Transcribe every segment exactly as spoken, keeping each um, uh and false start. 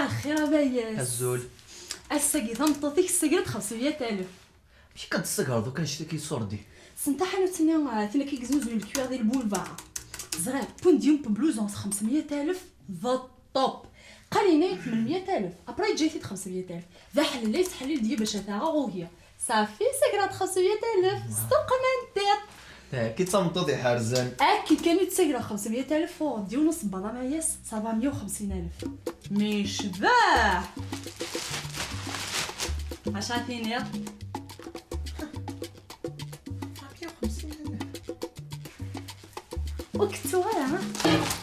Axir a Mayas. Azul. Ass-agi tameṭṭut-ik tessagreḍ xemsemya alef. Amek akka d-tessagreḍ akk annect-agi iṣurdi? Sent taḥanut-nni, ah, tin akka yeznuzuyen lekwaɣ di lbulbar. Ẓriɣ, podium n blouson s xemsemya alef, d top. Qal yenna-yi tmenmya alef, après yeǧǧa-yi-t-id xemsemya alef. D aḥellel ay yettḥellil deg-i bac ad t-aɣeɣ, ugiɣ. Safi, ssagreɣ-d xemsemya alef, s tuqqna n tiṭ. Akka d tameṭṭut iḥerzen. Akken kan i d-ssagreɣ xemsemya alef, uɣeɣ-d yiwen usebbaḍ a Mayas, ça va meyya u xemsin alef. Mi yecbeḥ! Acu ara tiniḍ? Meyya u xemsin alef. Ur k-ttuɣ ara, ha?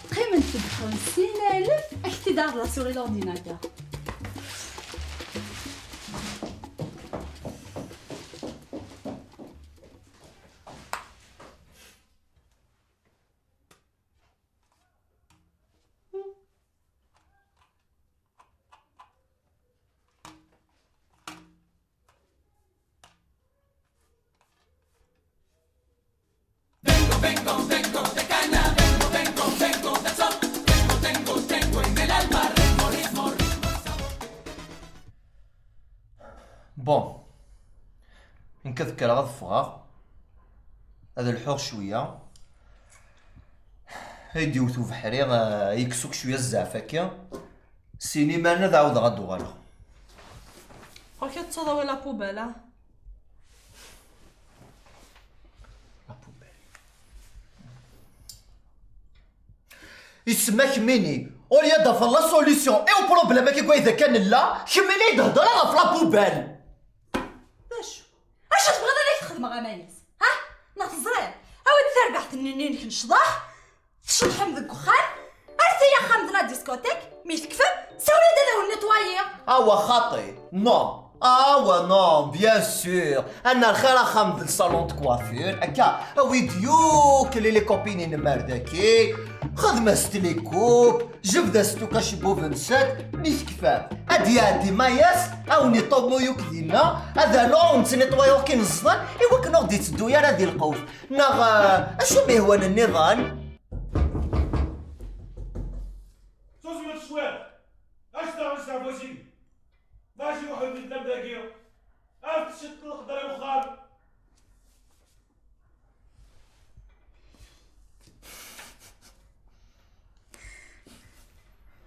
Qqiment-d xemsin alef, ad k-t-id-ɛerḍeɣ sur l'ordinateur. Bon, nekk ad kkreɣ ad ffɣeɣ, ad lḥuɣ cwiya. Ay d-iwet ubeḥri, eh, yekkes akk cwiya zzeɛf akka. Sin imaren ad ɛawdeɣ ad d-uɣaleɣ. Ɣur-k ad tettuḍ awal la poubelle, ah? La poubelle. Yesma kemmini, au lieu d-tafeḍ la solution i uproblème-agi deg wayda kan nella, kemmini i d-hedreḍ ɣef la poubelle. D acu? Acu tebɣiḍ ad ak-xedmeɣ a Mayas? Ha? Neɣ teẓriḍ? Awi-d tarbaɛt-nni-inek n ccḍeḥ, tceḍḥem deg uxxam, rret-iyi axxam d la discothèque, mi tekfem, siwel-iyi-d ad awen-netwayiɣ. Awa xaṭi, non. Awa non, bien sûr. Ad nerr xir axxam d le salon de coiffure, akka, awi-d yakk les copines-inem ar daki, xedm-as-d les coupes, jebd-as-d akk acebbub-nsent, mi tekfam, ad d-iɛeddi Mayas, ad wen-iṭummu yakk dinna, ad rnuɣ ad wen-ttnitwayeɣ akken ẓẓlen, i wakken ur ɣ-d-itteddu ara di lqewt. Neɣ, eh, acu i m-ihwan nniḍen? Susmet cwiṭ! Acu taɣ isteɛfusin? Mačči weḥd-i tellam dagi. Afet ciṭ n leqder i wexxam.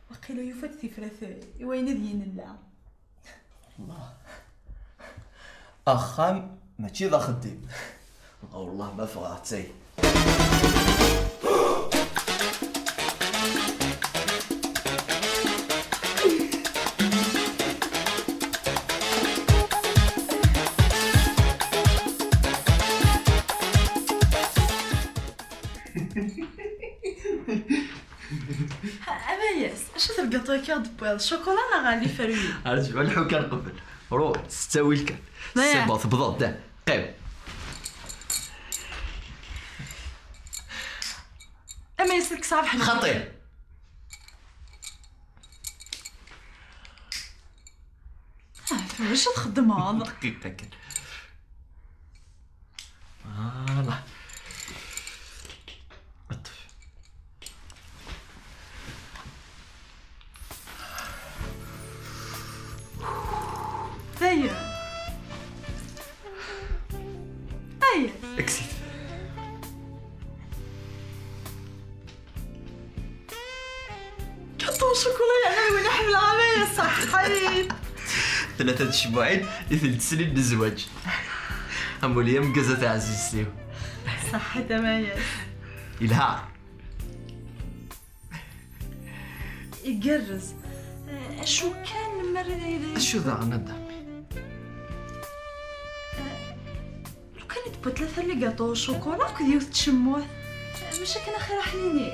Waqila yufa-d tifrat i wayen ad yinella. Allah. Axxam mačči d axeddim. Wellah ma ffɣeɣ ttay. Ha, a Mayas, acu-t lgaṭu-agi i ɣ-d-tewwiḍ? Cukula neɣ les fruits? Ara tebɛu lḥu kan qbel. Ruḥ, s ttawil kan. Aya. C'est bon, tebḍeḍ, da. Qqim. A Mayas, ad k-ṣerḥen. Xaṭi. Ah, tura acu txeddmeḍ? Dqiqa kan. Voilà. Ṭṭef. Aya. Aya. Kkes-it. Gaṭu cukula yeɛni win iḥemmleɣ a Mayas, ṣaḥḥit. Tlata tcemmuɛin i telt snin n zzwaǧ. Amulli ameggaz a taɛzizt-iw. Ṣaḥḥit a Mayas. Yelha. Igerrez. Acu kan lemmer d... Acu daɣen a dda-m? Lukan i d-tewwi tlata les gâteaux au chocolat akked yiwet tcemmuɛt, maca kan axir aḥnini.